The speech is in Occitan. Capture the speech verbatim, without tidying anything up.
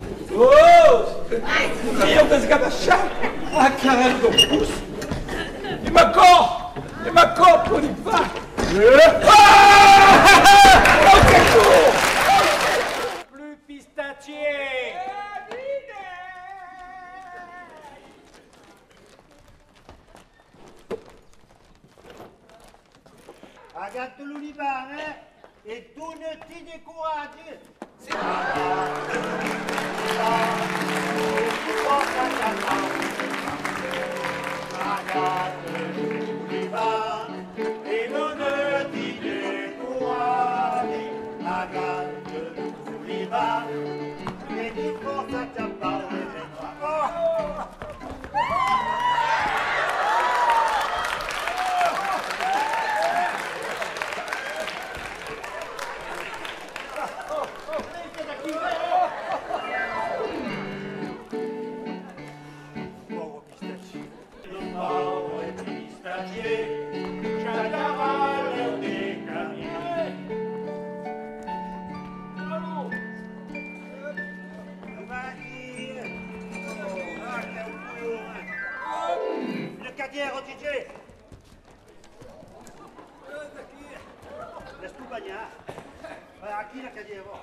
Oh! Io desgabascià a quaranta pus! E ma cò! E ma cò, poli fa! Ah! Oh, que cor! Plus pistachier! Agata lo liban, eh? E dona-ti de coratge! Agata lo liban e dona-ti de coratge. Agata lo liban e ti fòrça, t'apaure de... Paure pistachier. Lo paure pistachier, ja davalèu de camin. Lo marquis! Oh, ah, queu color! Una cadièra, Gigi! Laisse-toi banhar. Aquí la cadièra.